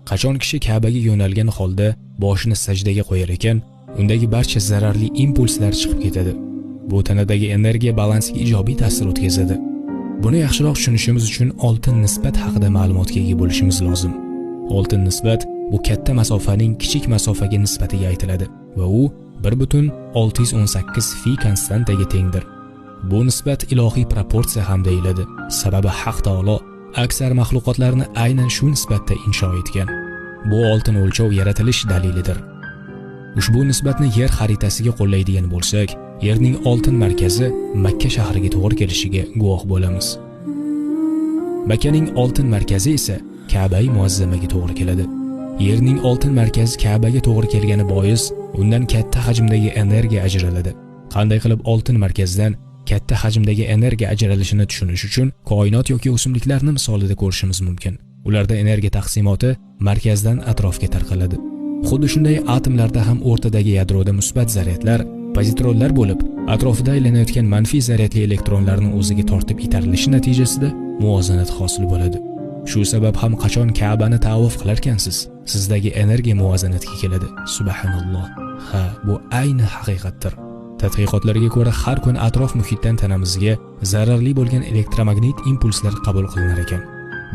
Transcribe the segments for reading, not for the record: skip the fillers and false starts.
Qachon kishi Ka'baga yo'nalgan holda boshini sajdaga qo'yar ekan, undagi barcha zararli impulslar chiqib ketadi. Bu tanadagi energiya balansiga ijobiy ta'sir o'tkazadi. Buni yaxshiroq tushunishimiz uchun oltin nisbat haqida ma'lumotga ega bo'lishimiz lozim. Oltin nisbat bu katta masofaning kichik masofaga nisbatiga aytiladi va u 1.618 fi konstantaga tengdir. Bu nisbat ilohiy proporsiya ham deyiladi. Sababi Haq taolo aksar maxluqotlarni aynan shu nisbatda insho etgan. Bu oltin o'lchov yaratilish dalilidir. Ushbu nisbatni yer xaritasiga qo'llaydigan bo'lsak, yerning oltin markazi Makka shahriga to'g'ri kelishiga guvoh bo'lamiz. Makkaning oltin markazi esa Ka'bai muazzamaga to'g'ri keladi. Yerning oltin markazi Ka'baga to'g'ri kelgani bois undan katta hajmdagi energiya ajraladi. Qanday qilib oltin markazdan katta hajmdagi energiya ajralishini tushunish uchun koinot yoki o'simliklarni misolida ko'rishimiz mumkin. Ularda energiya taqsimoti markazdan atrofga tarqaladi. Xuddi shunday atomlarda ham o'rtadagi yadroda musbat zaryadlar, pozitronlar bo'lib, atrofida aylanayotgan manfiy zaryadli elektronlarni o'ziga tortib itarilishi natijasida muvozanat hosil bo'ladi. Shu sabab ham qachon Ka'bani tavof qilarkansiz, sizdagi energiya muvozanatga keladi. Subhanalloh. Ha, bu ayni haqiqatdir. Tadqiqotlarga ko'ra, har kun atrof muhitdan tanamizga zararli bo'lgan elektromagnit impulslar qabul qilinar ekan.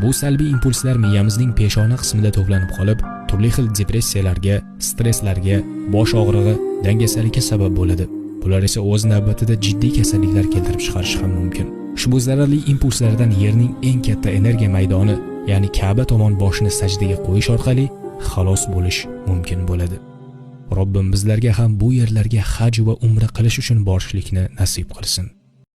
Bu salbiy impulslar miyamizning peshona qismida to'planib qolib, turli xil depressiyalarga, stresslarga, bosh og'rig'i, dangasalikka sabab bo'ladi. Bular esa o'z navbatida jiddiy kasalliklar keltirib chiqarishi ham mumkin. Ushbu zararli impulslardan yerning eng katta energiya maydoni, ya'ni Ka'ba tomon boshini sajdaga qo'yish orqali xalos bo'lish mumkin bo'ladi. Robbim bizlarga ham bu yerlarga haj va umra qilish uchun borishlikni nasib qilsin.